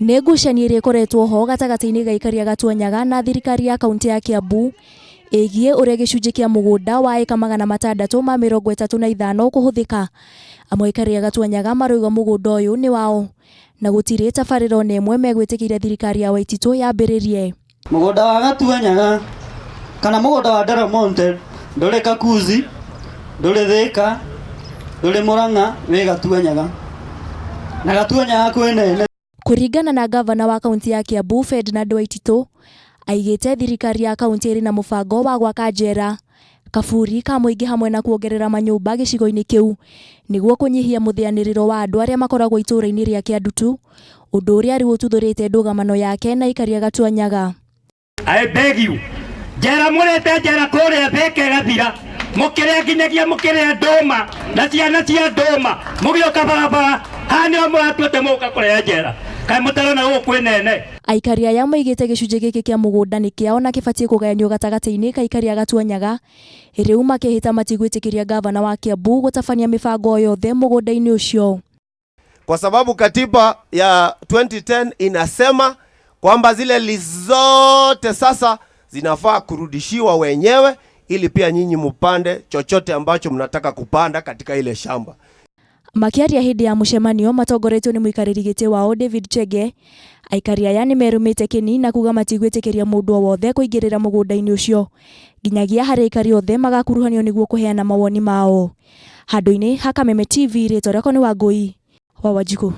Nĩ ngucanio ĩrĩa ĩkoretwo ho gatagatĩ-inĩ ga aikari a Gatuanyaga na thirikari ya kaunti ya Kiambu ĩgiĩ ũrĩa gĩcunjĩ kĩa mũgũnda wa ĩka 635 ũkũhũthĩka. Amwe aikari a Gatuanyaga maroiga mũgũnda ũyũ nĩ wao na gũtirĩ tabarĩra ona ĩmwe megwĩtĩkĩria thirikari ya Waititũ yambĩrĩrie. Mũgũnda wa Gatuanyaga kana mũgũnda wa Del Monte ndũrĩ Kakuzi, ndũrĩ Thĩka, ndũrĩ Mũrang'a, wĩ Gatuanyaga. Na Gatuanyaga kwĩ nene. Kũringana na ngavana wa kaunti ya Kiambu Ferdinand Waititũ, aigĩte thirikari ya kaunti ĩrĩ na mũbango wa gwaka njera, kaburi ka mũingĩ hamwe na kuongerera manyũmba gĩcigo-inĩ kĩu nĩguo kũnyihia mũthĩanĩrĩro wa andũ arĩa makoragwo itũũra-inĩ rĩa Kĩandutu, ũndũ ũrĩa rĩu ũtuthũrĩte ndũgamano yake na aikari a Gatuanyaga. I beg you. Njera mũrĩte njera kũrĩa Thĩka ĩgathira. Mũkĩrĩa nginyagia mũkĩrĩa ndũma na ciana cia ndũma mũgĩũka barabara haha nĩho mũratuĩte mũgũka kũrĩa njera. Kaĩ mũtarona gũkũ kwĩ nene? Aikari aya moigĩte gĩcunjĩ gĩkĩ kĩa mũgũnda nĩ kĩao na kĩbatiĩ kũgayanio gatagatĩ-inĩ ka aikari a Gatuanyaga, rĩu makehĩta matigwĩtĩkĩria ngavana wa Kiambu gũtabania mĩbango o yothe mũgũnda-inĩ ũcio. Kwa sababu katiba ya 2010 inasema kwamba zile lease zote sasa zinafaa kurudishiwa wenyewe ili pia nyinyi mupande chochote ambacho mnataka kupanda katika ile shamba. Makĩaria hĩndĩ ya mũcemanio matongoretio nĩ mũikarĩri gĩtĩ wao David Chege, aikari aya nĩ merũmĩte kĩni na kuga matigwĩtĩkĩria mũndũ o wothe kũingĩrĩra mũgũnda-inĩ ũcio nginyagia harĩa aikari othe magakuruhanio nĩguo kũheana mawoni mao. Handũ-inĩ ha Kameme TV, rĩtwa rĩakwa nĩ Wangũi wa Wanjikũ.